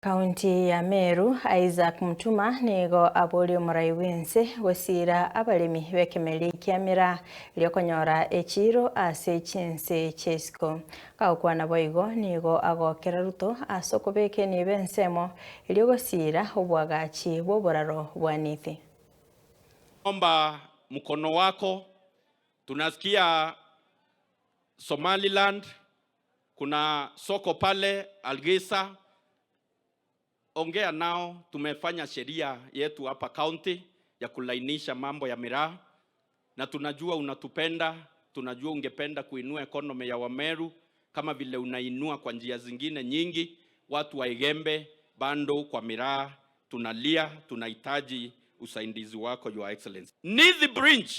Kaunti ya Meru Isaac Mutuma nigo aboria omorai bwense gosira abaremi b'ekemeri kia miraa eriokonyora echiro ase chinse chia isiko. Kagokwana boigo nigo agokera Ruto ase okobeka enibo ensemo eriogosira obwagachi bwa oboraro bwa Nithi. Omba mkono wako, tunasikia Somaliland kuna soko pale Algisa, ongea nao. Tumefanya sheria yetu hapa county ya kulainisha mambo ya miraa, na tunajua unatupenda, tunajua ungependa kuinua economy ya Wameru kama vile unainua kwa njia zingine nyingi. Watu wa Igembe bado kwa miraa tunalia, tunahitaji usaidizi wako, Your Excellency. Nithi Bridge,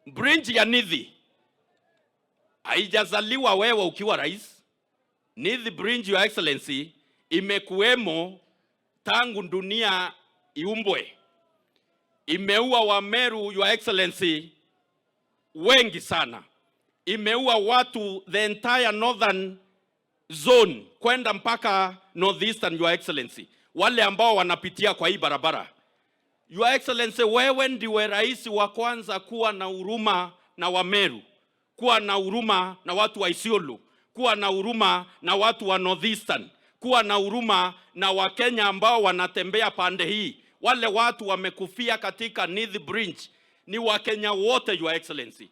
bridge ya Nithi haijazaliwa wewe ukiwa rais. Nithi Bridge, Your Excellency, imekuwemo tangu dunia iumbwe. Imeua Wameru, Your Excellency, wengi sana. Imeua watu the entire northern zone kwenda mpaka northeastern, Your Excellency, wale ambao wanapitia kwa hii barabara. Your Excellency, wewe ndiwe rais wa kwanza kuwa na huruma na Wameru, kuwa na huruma na watu wa Isiolo, kuwa na huruma na watu wa northeastern, kuwa na huruma na Wakenya ambao wanatembea pande hii. Wale watu wamekufia katika Nithi Bridge ni Wakenya wote, Your Excellency.